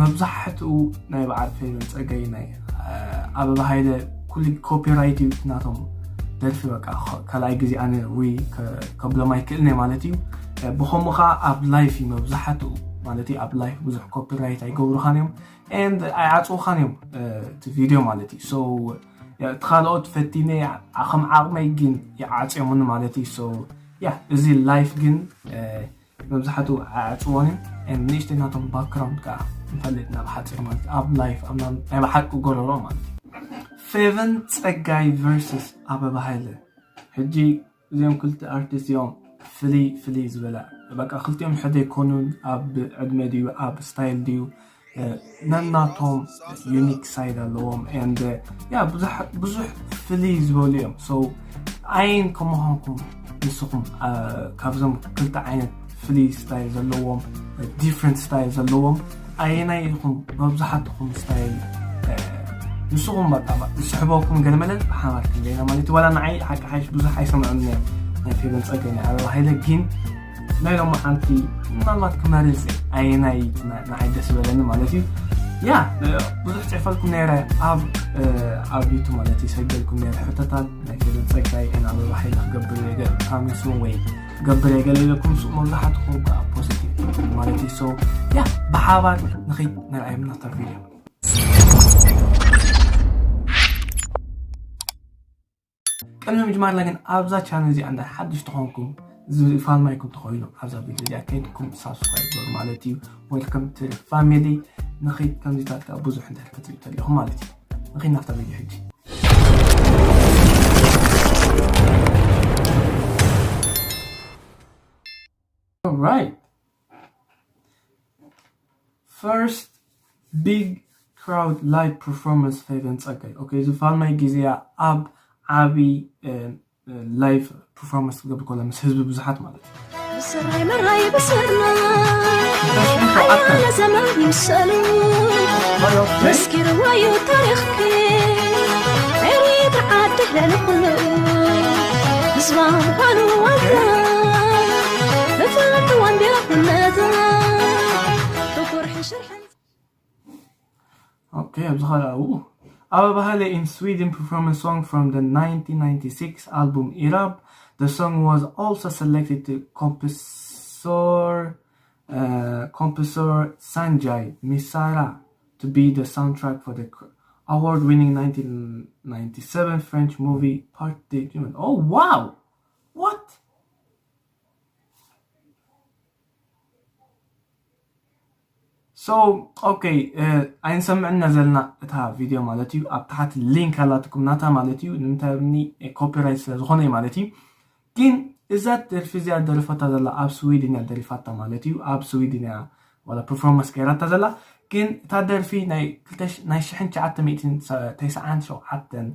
መብዛሕትኡ ናይ በዓል ፌቨን ጸጋይ ናይ ኣበባ ሃይለ ኩሉ ኮፒራይት እዩ ናቶም ደርፊ። በቃ ካልኣይ ግዜ ኣነ ውይ ከብሎም ኣይክእልን እየ ማለት እዩ። ብኸምኡ ከዓ ኣብ ላይፍ እዩ መብዛሕትኡ ማለት እዩ። ኣብ ላይፍ ብዙሕ ኮፒራይት ኣይገብሩኻን እዮም and ኣይዓፅውኻን እዮም እቲ ቪድዮ ማለት እዩ። So እቲ ካልኦት ፈቲነ ከም ዓቕመይ ግን ይዓፅዮምኒ ማለት እዩ። So ያ እዚ ላይፍ ግን መብዛሕትኡ ኣዕፅዎን እዮም። ንእሽተይ ናቶም ባክግራውንድ ከዓ እንፈልጥ ናብ ሓፂር ማለት ኣብ ላይፍ ኣብ ናይ ብሓቂ ጎረሮ ማለት እዩ። ፌቨን ጸጋይ ቨርሰስ ኣበባ ሃይለ። ሕጂ እዚኦም ክልተ ኣርቲስት እዮም ፍልይ ፍልይ ዝበለ በቃ ክልቲኦም ሕደ ኣይኮኑን። ኣብ ዕድመ ድዩ ኣብ ስታይል ድዩ ነናቶም ዩኒክ ሳይድ ኣለዎም። And ያ ብዙሕ ፍልይ ዝበሉ እዮም። So ኣየን ከመዃንኩም ንስኹም ካብዞም ክልተ ዓይነት ፍልይ ስታይል ዘለዎም ዲፍረንት ስታይል ዘለዎም ኣየናይ ኢኹም መብዛሕትኹም ስታይል ንስኹም በቃ ዝስሕበኩም ገለመለ ብሓባር ክንደይና ማለት እዩ። ዋላ ንዓይ ሓቂ ሓይሽ ብዙሕ ኣይሰምዑን እዮም ናይ ፌቨን ጸጋይ ናይ ኣበባ ሃይለ ግን ናይ ሎማዓንቲ ምናልባት ክመርጽ ኣየናይ ንዓይ ደስ ዝበለኒ ማለት እዩ። ያ ብዙሕ ጽሕፈልኩም ነይረ ኣብ ኣብ ዩቱብ ማለት እዩ ሰደልኩም ነይረ ሕቶታት ናይ ፌቨን ጸጋይ ን ኣበባ ሃይለ ክገብር ገለ ፕራሚስ ወይ ክገብር እየ ገለ ኢለኩም ሱቅ መብዛሕትኹም ከዓ ፖዚቲቭ ማለት እዩ። So ያ ብሓባር ንኸይድ ንርኣዮም ናታ ቪድዮ። ቅድሚ ምጅማርና ግን ኣብዛ ቻነል እዚኣ እንዳ ሓድሽ ተኾንኩም ዝፋልማይኩም ተኾይኑ ኣብዛ ቪድዮ እዚኣ ከይድኩም ሳብስክራይብ ገሩ ማለት እዩ። Welcome to the family። ንኸይድ ከምዚታት ከዓ ብዙሕ እንድሕር ክትሪኡ ተሊኹም ማለት እዩ። ንኸይድ ናብታ ቪድዮ ሕጂ። Alright. First big crowd live performance ፌቨን ጸጋይ። ኦኬ፣ እዚ ፋልማይ ግዜያ ኣብ ዓቢ ላይቭ ፐርፎርማንስ ክትገብር ከሎ ምስ ህዝቢ ብዙሓት ማለት እዩ። ብስራይ መራይ ብስርና ሓያለ ዘመን ይምሰሉ መስኪርዋዩ ታሪኽኪ ኤሪትራ ዓዲ ለንኩሉ ህዝባ ምዃኑ ዋልታ ብፍልጥዋ እንዲያ ኩነታ ብኩርሒ ሽርሕን Okay, ኣብዚ ካልኣው ኣበባ ሃይለ in Sweden performance song from the nineteen ninety-six album Irab. The song was also selected to composer, uh, composer Sanjay Misra to be the soundtrack for the award-winning nineteen ninety-seven French movie Parc des Jumeaux. Oh wow! What? So okay, ኣይንሰምዕና ዘለና እታ ቪድዮ ማለት እዩ። ኣብ ታሕቲ ሊንክ ኣላትኩም ናታ ማለት እዩ። ንምንታይ ብኒ ኮፒራይት ስለ ዝኾነ እዩ ማለት እዩ። ግን እዛ ደርፊ እዚኣ ደሪፋታ ዘላ ኣብ ስዊድን እያ ደሪፋታ ማለት እዩ። ኣብ ስዊድን እያ ዋላ ፐርፎርማንስ ገይራታ ዘላ። ግን እታ ደርፊ ናይ ክልተ ሽ- ናይ ሽሕን ትሽዓተ ሚእትን ተስዓን ሸውዓተን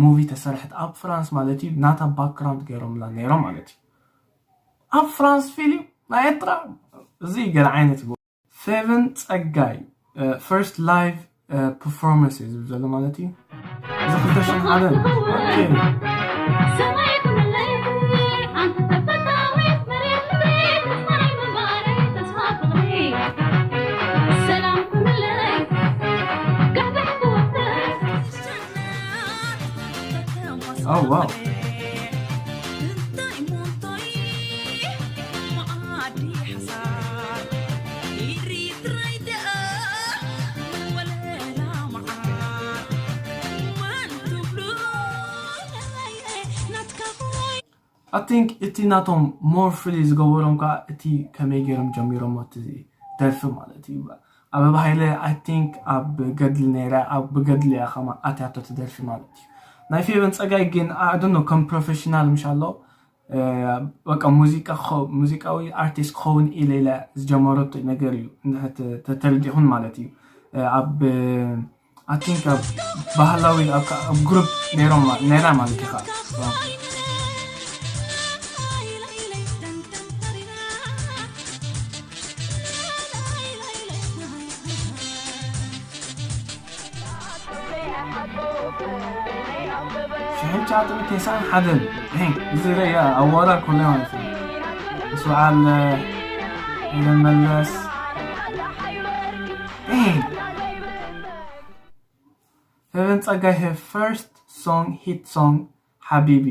ሙቪ ተሰርሐት ኣብ ፍራንስ ማለት እዩ። ናታ ባክግራውንድ ገይሮምላ ነይሮም ማለት እዩ። ኣብ ፍራንስ ፊልም ናይ ኤርትራ እዚ ገለ ዓይነት ፌቨን ጸጋይ ፈርስት ላይቭ ፐርፎርማንስ እዩ ዝብል ዘሎ ማለት እዩ። እዚ ክልተ ሽሕን ሓደን Oh wow. I think እቲ ናቶም ሞር ፍሊ ዝገበሮም ከዓ እቲ ከመይ ገይሮም ጀሚሮም እቲ ደርፊ ማለት እዩ። ኣበባ ሃይለ I think ኣብ ገድሊ ነይራ ኣብ ብገድሊ እያ ከማ ኣትያቶ እቲ ደርፊ ማለት እዩ። ናይ ፌቨን ጸጋይ ግን ኣድኖ ከም ፕሮፌሽናል ምሽ ኣሎ በቃ ሙዚቃ ሙዚቃዊ ኣርቲስት ክኸውን ኢለ ኢለ ዝጀመረቶ ነገር እዩ። ተተረዲኹን ማለት እዩ። ኣብ I think ኣብ ባህላዊ ኣብ ግሩፕ ነይሮም ነይራ ማለት እዩ። ሽሕን ትሽዓተ ሚእትን ተስዓን ሓደን እዚ ረያ ኣዋራ ኮለ ማለት እዩ። ስብዓለ መለስ Damn. ፌቨን ጸጋይ፣ her first song, hit song ሓቢቢ።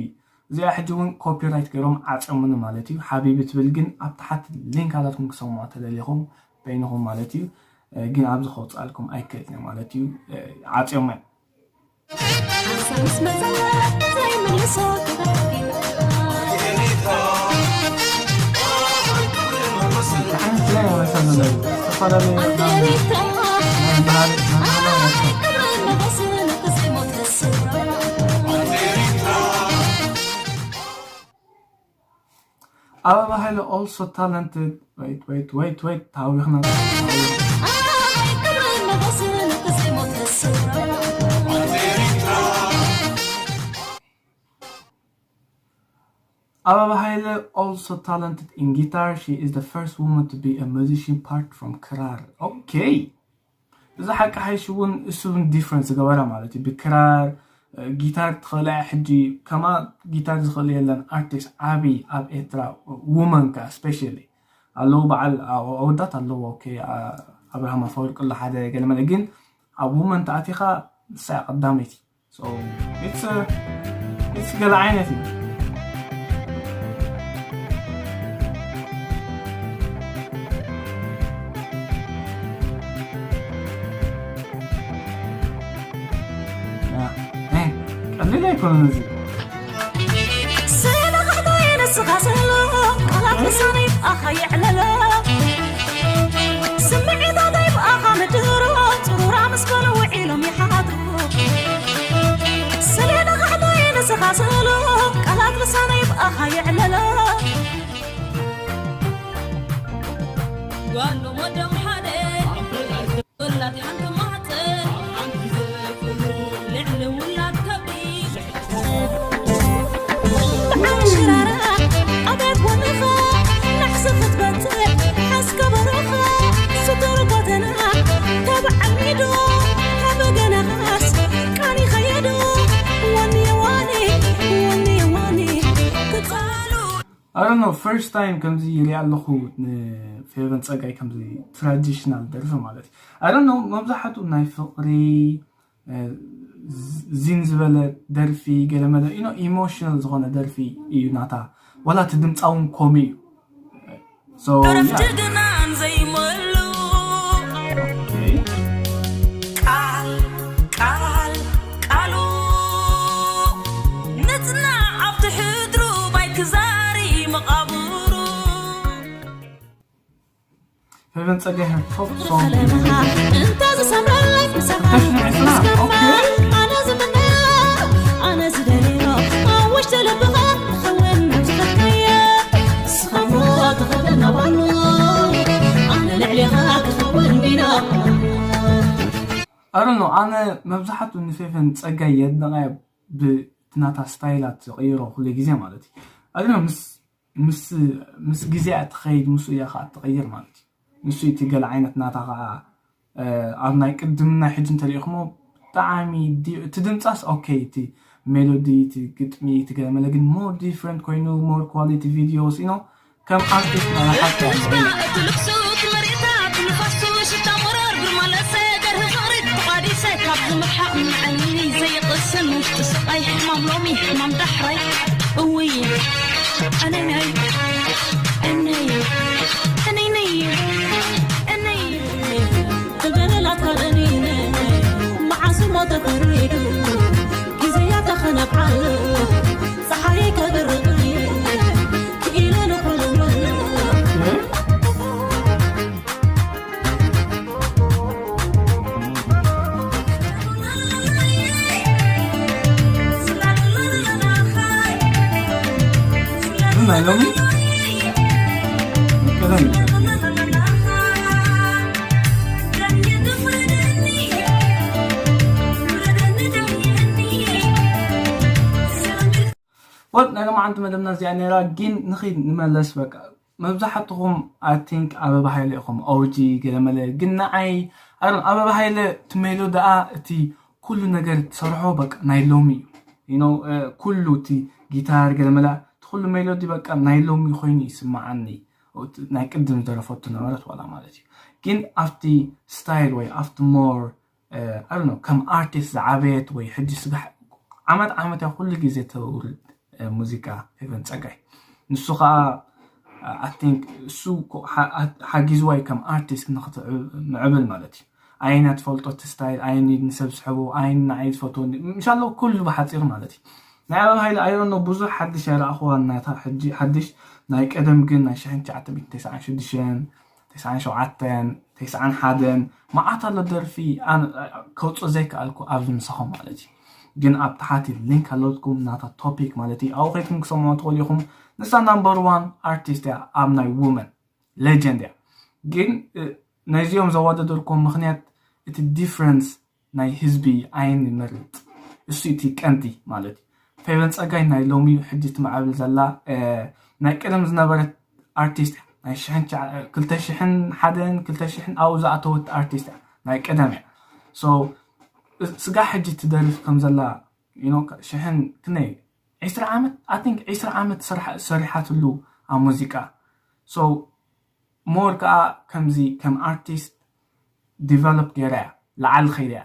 እዚኣ ሕጂ እውን ኮፒራይት ገይሮም ዓጽዮምኒ ማለት እዩ። ሓቢቢ ትብል ግን ኣብ ታሕቲ ሊንክ ኣላትኩም ክሰምዖ ተደሊኹም በይንኹም ማለት እዩ። እ፣ ግን ኣብዚ ከውፅኣልኩም ኣይክእልን እየ ማለት እዩ። እ፣ ዓጽዮመን። ሓንሳብ ምስ መጸና ዘይምልሶ ክበሃል እዩ። ኣበባ ሃይለ also talented. Wait, wait, wait, wait. ታዊኽና። ኣበባ ሃይለ also talented in guitar. She is the first woman to be a musician apart from ክራር። Okay. እዚ ሓቂ ሓይሽ እውን እሱ እውን ዲፍረንስ ዝገበራ ማለት እዩ። ብክራር፣ እ፣ ጊታር ትኽእላ እያ። ሕጂ ከማ ጊታር ዝኽእል የለን ኣርቲስት ዓቢ ኣብ ኤርትራ ውመን ከ ስፔሻሊ ኣለዉ። በዓል ኣወዳት ኣለዉ። ኦኬ፣ ኣ-፣ ኣብርሃም ኣፈወርቂ ኣሎ ሓደ ገለመለ፣ ግን ኣብ ውመን ተኣቲኻ ንሳ እያ ቀዳመይቲ። So it's a, it's ገለ ዓይነት እዩ። ያ፣ እ፣ ቀሊል ኣይኮነን እዚ። ስለ ኻሕዶ የነስኻ ዘሎ ቃላት ልሳነይ ብኣኻ የዕለሎ። ስምዒታተይ ብኣኻ ምድሮ ጽሩራ ምስ በሉ ውዒሎም ይሓድሩ። ስለ ንኻሕዶ የነስኻ ዘሎ ቃላት ልሳነይ ብኣኻ የዕለሎ። ጓሎም ወዶም ሓደ ውላድ ሓንቲ ማሕፀን ልዕሊ ውላድ ከቢድ። ብዓል ሽራራ ኣቤት ወንኻ ናሕሲ ክትበጽሕ ሓስ ከበሮኻ ስቱር ጎተና ተበዓል ሚዶ ካብ ገነኻስ ቃኒ ኸየዶ ወኒ የዋኒ ወኒ የዋኒ ክጻሉ። I don't know, first time ከምዚ ይሪኣ ኣለኹ ንፌቨን ጸጋይ ከምዚ ትራዲሽናል ደርፊ ማለት እዩ። I don't know፣ መብዛሕትኡ ናይ ፍቕሪ፣ እ፣ ዝ-፣ ዚን ዝበለ ደርፊ፣ ገለመለ፣ you know, ኢሞሽናል ዝኾነ ደርፊ እዩ ናታ። ዋላ እቲ ድምጻ እውን ኮሚ እዩ። So, yeah. እረፍቲ ግናን ዘይመሉ ኦኬ። ቃል፣ ቃል፣ ቃሉ ንጽናዕ ኣብቲ ሕድሩ ባይ ክዛሪ መቓብሩ። ፌቨን ጸጋይ፣ her top song is እንተ ዝሰምረለይ ምሳኻ ተሽኒዕና። ኦኬ። ኣነ ዝምነዮ፣ ኣነ ዝደልዮ፣ ኣብ ውሽጢ ልብኻ ክኸውን ናብ ዝፈትናዮ። ንስኻ እሞ ትኸብደና ባሉ፣ ኣነ ልዕሌኻ ክኸውን ዲና። I don't know፣ ኣነ መብዛሕትኡ ንፌቨን ጸጋይ የድንቓ ብናታ ስታይላት ዝቕይሮ ኩሉ ግዜ ማለት እዩ። I don't know፣ ምስ፣ ምስ፣ ምስ ግዜ እያ ትኸይድ፣ ምስኡ እያ ኸዓ ትቕይር ማለት እዩ። ንሱ እቲ ገለ ዓይነት ናታ ኸዓ፣ እ፣ ኣብ ናይ ቅድምን ናይ ሕጂ እንተሪኢኹሞ ብጣዕሚ ዲ-፣ እቲ ድምጻስ ኦኬ፣ እቲ ሜሎዲ፣ እቲ ግጥሚ፣ እቲ ገለ መለ ግን ሞር ዲፍረንት ኮይኑ፣ ሞር ኳሊቲ ቪዲዮስ፣ you know፣ ከም ኣርቲስት ናይ ሓቂ እያ ትርኢ። እቲ ልብሱ፣ እቲ መሬታት፣ ንፋሱ፣ ሽታ ሞራር፣ ግርማ ለሰ፣ ገርሂ ፍቕሪ ተቋዲሰ፣ ካብ ዝምርሓቕ ንዓይኒ ዘይቕስን ውሽጢ ስቓይ፣ ሕማም ሎሚ፣ ሕማም ዳሕራይ። እውይ፣ ኣነይ፣ ኣነይ፣ ኣነይ፣ ኣነይ፣ ኣነይ። ተገለላት ካደኒነ መዓስ እሞ ተፈሪዱ ግዜያታ ከነብዓሉ ፀሓይ ከብርቕ ክኢለ ንኹሉ ናይ ሎሚ ቀደም ወጥ ናይ ሎማዓንቲ መደብና እዚኣ ነይራ፣ ግን ንኺድ ንመለስ። በቃ መብዛሕትኹም I think ኣበባ ሃይለ ኢኹም ኦጂ ገለመለ፣ ግን ንዓይ ኣሮን ኣበባ ሃይለ እቲ ሜሎ ደኣ እቲ ኩሉ ነገር ትሰርሖ በቃ ናይ ሎሚ እዩ። You know፣ እ፣ ኩሉ እቲ ጊታር ገለመለ እቲ ኩሉ ሜሎዲ በቃ ናይ ሎሚ ኮይኑ ይስምዓኒ። እቲ ናይ ቅድም ዝደረፈቱ ነበረት ዋላ ማለት እዩ። ግን ኣብቲ style ወይ ኣብቲ more ከም artist ዝዓበየት ወይ ሕጂ ስጋሕ ዓመት ዓመት እያ ኩሉ ግዜ ተውርድ ሙዚቃ ፌቨን ጸጋይ። ንሱ ከዓ I think እሱ ሓጊዝዋ እዩ ከም artist ንክትምዕብል ማለት እዩ። ኣየና ትፈልጦ እቲ style፣ ኣየኒ ንሰብ ዝስሕቦ፣ ኣየኒ ንዓይ ዝፈትወኒ፣ ምሻሎ ኩሉ ብሓፂር ማለት እዩ። ናይ ኣበባ ሃይለ I don't know ብዙሕ ሓድሽ ኣይረኣኽዋን ናታ ሕጂ ሓድሽ። ናይ ቀደም ግን ናይ ሽሕን ትሽዓተ ሚእትን ተስዓን ሽዱሽተን፣ ተስዓን ሸውዓተን፣ ተስዓን ሓደን መዓት ኣሎ ደርፊ ከውፅኦ ዘይከኣልኩ ኣብዚ ምሳኹም ማለት እዩ። ግን ኣብ ታሕቲ link ኣለኩም ናታ topic ማለት እዩ። ኣብኡ ከይድኩም ክሰምዑ ትኽእሉ ኢኹም። ንሳ number one artist እያ ኣብ ናይ women፣ legend እያ። ግን ናይዚኦም ዘዋዳደርኩም ምኽንያት እቲ difference ናይ ህዝቢ ዓይኒ ይመርጥ። እሱ እቲ ቀንዲ ማለት እዩ። ፌቨን ጸጋይ ናይ ሎሚ ሕጂ ትማዕብል ዘላ ናይ ቀደም ዝነበረት artist እያ። ናይ ክልተ ሽሕን ሓደን ክልተ ሽሕን ኣብኡ ዝኣተወት artist እያ። ናይ ቀደም እያ። So ስጋ ሕጂ ትደርፍ ከም ዘላ ሽሕን ክነይ ዒስራ ዓመት I think ዒስራ ዓመት ሰሪሓትሉ ኣብ ሙዚቃ። So more ከዓ ከምዚ ከም artist develop ገይራ እያ፣ ላዕሊ ከይዳ እያ።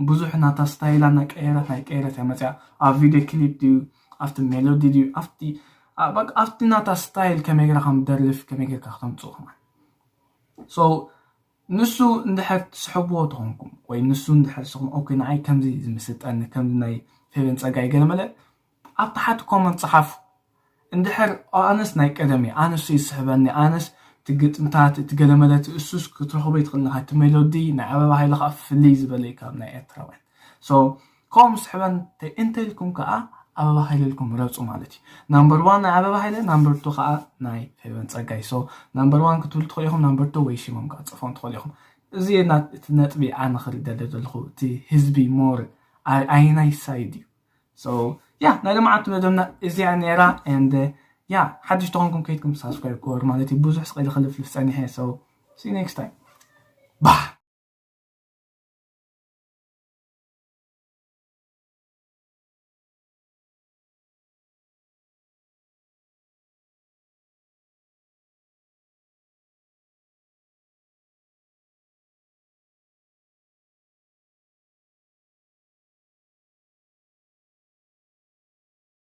ብዙሕ ናታ style ና ቀየረት ናይ ቀየረት እያ መፅያ። ኣብ video clip ድዩ ኣብቲ melody ድዩ ኣብቲ ናታ style ከመይ ጌራ ከም ደርፍ ከመይ ጌርካ ክተምፅኡ ከማን። So ንሱ እንድሕር ትስሕብዎ ተኾንኩም ወይ ንሱ እንድሕር ስኹም okay ንዓይ ከምዚ ዝምስጠኒ ከምዚ ናይ ፌቨን ጸጋይ ገለመለ ኣብ ታሕቲ comment ጸሓፉ። እንድሕር ኣነስ ናይ ቀደም እየ ኣነስ ይስሕበኒ ኣነስ እቲ ግጥምታት እቲ ገለመለ እቲ እሱስ ክትረኽቦ ይትኽእል ኢኻ እቲ melody ናይ ኣበባ ሃይለ ከዓ ፍልይ ዝበለ እዩ ካብ ናይ ኤርትራውያን። So ከምኡ ስሕበን እንተኢልኩም ከዓ ኣበባ ሃይለ ኢልኩም ምረፁ ማለት እዩ። Number one ናይ ኣበባ ሃይለ፣ number two ከዓ ናይ ፌቨን ጸጋይ። So number one ክትብሉ ትኽእሉ ኢኹም፣ number two ወይ ሽሞም ከዓ ትፅሕፉ ትኽእሉ ኢኹም። እዚ እቲ ነጥቢ ኣነ ክርኢ ደለ ዘለኹ እቲ ህዝቢ more ኣየናይ side እዩ። So yeah ናይ ሎማዓንቲ መደብና እዚኣ ነይራ and yeah ሓድሽ ተኾንኩም ከይድኩም subscribe ክወር ማለት እዩ። ብዙሕ ስቕ ኢለ ክልፍልፍ ፀኒሐ። So see you next time. ባህ